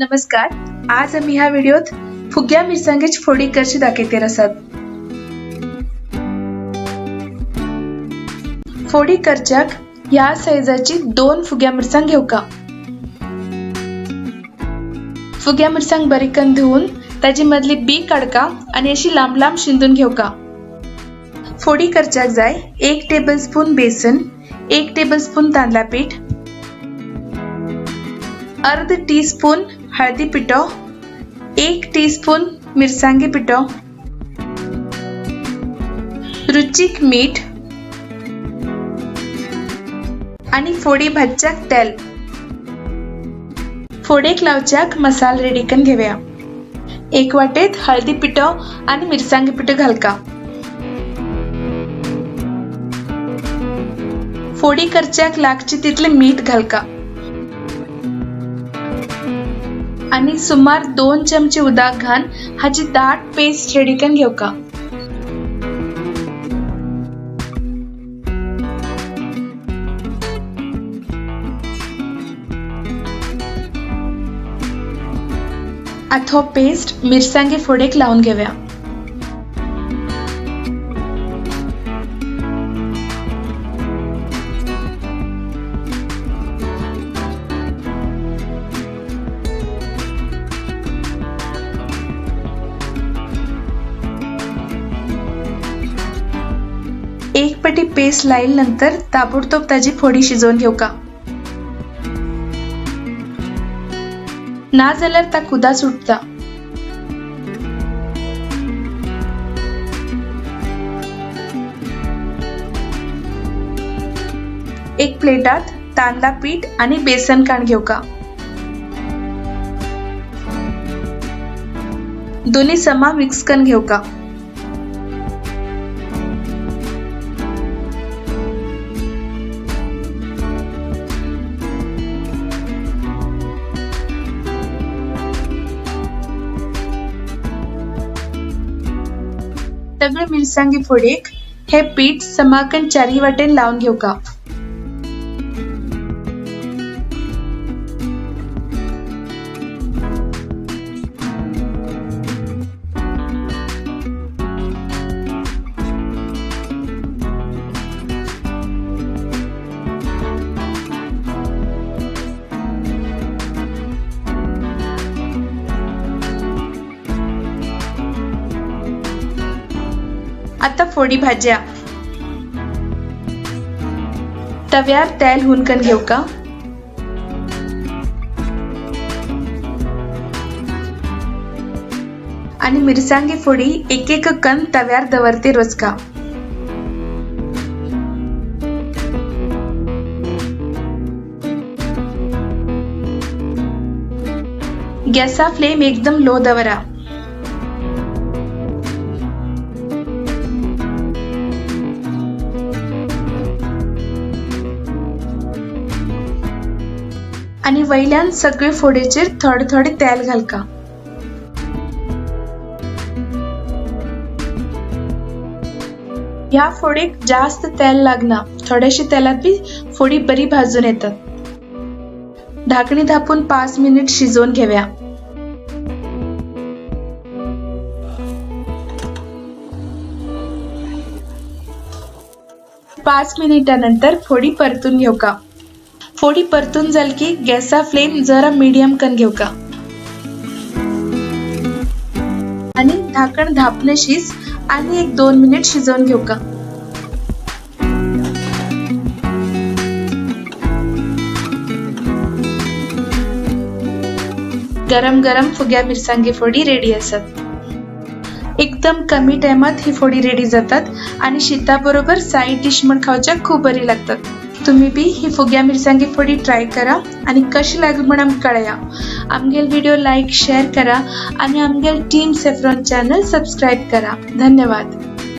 नमस्कार, आज आमी ह्या व्हिडिओत फुग्या मिरसांगेची फोडी कशी दाखयतेर आसात। फोडी करच्याक ह्या सायजाची 2 फुग्या मिरसांग घेवका। फुग्या मिरसांग बारीकन धुवून ताजी मदली बी काडका आनी अशी लांब लांब शिंदून घेवका। फोडी करच्याक जाय 1 टेबलस्पून बेसन, 1 टेबलस्पून तांदळा पीठ, अर्ध टीस्पून हळदी पिठो, 1 टीस्पून मिरसांगी पिठो, रुचीक मीठ आणि फोडी भाजच्याक तेल। फोडेक लावच्याक मसाल रेडी करून घेऊया। 1 वाटेत हळदी पिठो आणि मिरसांगी पिठो घालका। फोडी करच्याक लागची तितले मीठ घालका आणि सुमार 2 चमचे उदक घालून हाची दाट पेस्ट रेडी करून घेवका। आता हो पेस्ट मिरसांगे फोडेक लावून घेऊया। एक पटी पेस्ट लाईल नंतर ताबडतोब ताजी फोडी शिजवून घेवका, ना जाल्यार ता कुदा सुटता। एक प्लेटात तांदळा पीठ आणि बेसन काण घेवका। दोन्ही समा मिक्स करून घेवका। सगळे मिरसांगी फोडेक हे पीठ समाकन चारी वाटेन लावून घेवका। आता फोडी भाज्या तव्यार तेल हुनकन घेवका। आणि मिरसांगी फोडी एक एक कण तव्यार दवरते रोजका। गॅसा फ्लेम एकदम लो दवरा। आणि वयल्यान सगळे फोडेचेर थोडे थोडे तेल घालका। ह्या फोडेक जास्त तेल लागना, थोडेशे तेलात बी फोडी बरी भाजून येतात। ढाकणी धापून 5 मिनिट शिजवून घेऊया। पाच मिनिटानंतर फोडी परतून घेवका। फोडी परतून जाल की गॅसा फ्लेम जरा मीडियम करून घेवका आणि ढाकण धापणे शीज आणि 1-2 मिनिट शिजवून घेवका। गरम गरम फुग्या मिरसांगी फोडी रेडी आसात। एकदम कमी टायमात ही फोडी रेडी जातात आणि शीता बरोबर साइड डिश म्हण खावच्याक खूप बरी लागतात। तुम्ही बी ही फुग्या मिरसांगी फोडी ट्राय करा आणि कशी लागली म्हण आमकां कळया। आमगेल व्हिडिओ लाईक शेअर करा आणि आमगेल टीम सेफ्रॉन चॅनल सबस्क्राईब करा। धन्यवाद।